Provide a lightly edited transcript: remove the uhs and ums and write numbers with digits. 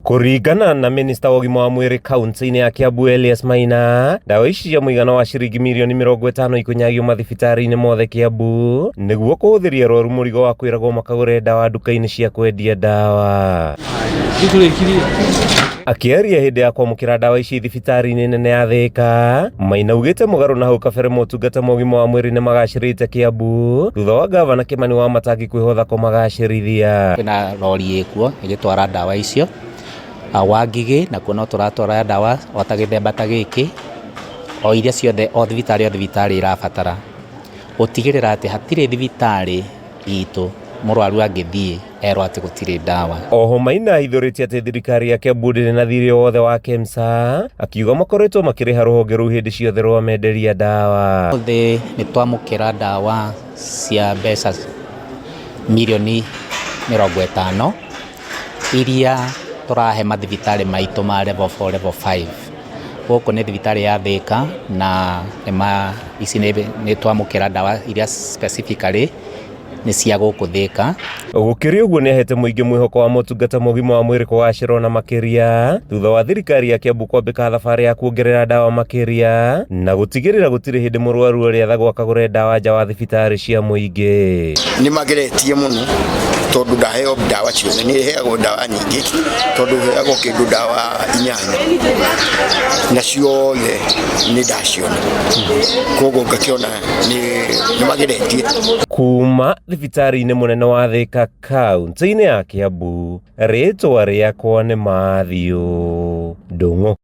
Kũringana na minista wa ũgima wa mwĩrĩ kaunti-inĩ ya Kiambu Elias Maina, ndawa ici cia mũigana wa ciringi mirioni 50 ikũnyagio mathibitarĩ-inĩ mothe Kiambu nĩguo kũhũthĩria arwaru mũrigo wa kwĩragwo makagũre ndawa nduka-inĩ cia kwendia ndawa. Akĩaria hĩndĩ ya kwamũkĩra ndawa ici thibitarĩ-inĩ nene ya Thĩka, Maina augĩte mũgarũ na hau kabere motungata ma ũgima wa mwĩrĩ nĩ magacĩrĩte Kiambu thutha wa ngavana Kĩmani Wamatangi kwĩhotha kũmagacĩrithia. Kwĩna rori ĩkuo ĩgĩtwara ndawa icio Wangigĩ nakuo no tũratwara ndawa o ta gĩthemba ta gĩkĩ o iria ciothe o thibitarĩ o thibitarĩ ĩrabatara. Gũtigĩrĩra atĩ hatirĩ thibitarĩ itũ mũrwaru angĩthiĩ erwo atĩ gũtirĩ ndawa. Oho Maina ahithũrĩtie atĩ thirikari ya Kiambu ndĩrĩ na thirĩ o wothe wa KEMSA, akiuga makoretwo makĩrĩha rũhonge rũu hĩndĩ ciothe rwamenderia ndawa. Ũmũthĩ nĩ twamũkĩra ndawa cia mbeca mirioni 50 iria tũrahe mathibitarĩ maitũ ma level 4, level 5. Gũkũ nĩ thibitarĩ ya Thĩka na ici nĩ twamũkĩra ndawa iria specifically nĩ cia gũkũ Thĩka. Gũkĩrĩ ũguo nĩahete mũingĩ mwĩhoko wa motungata ma ũgima wa mwĩrĩ kũgacĩra ona makĩria thutha wa thirikari ya Kiambu kwambĩka thabarĩ ya kuongerera ndawa makĩria na gũtigĩrĩra gũtirĩ hĩndĩ mũrwaru arĩathagwo akagũre ndawa nja wa thibitarĩ cia mũingĩ. Nĩ mageretie mũno tondũ ndaheo ndawa ciothe, nĩ heagwo ndawa nyingĩ tondũ heagwo kĩndũ ndawa inyanya na ciothe nĩ ndaciona, koguo ngakĩona nĩ mageretie. Kuma thibitarĩ-inĩ mũnene wa Thĩka kaunti-inĩ ya Kiambu, rĩtwa rĩakwa nĩ Matthew Ndung'u.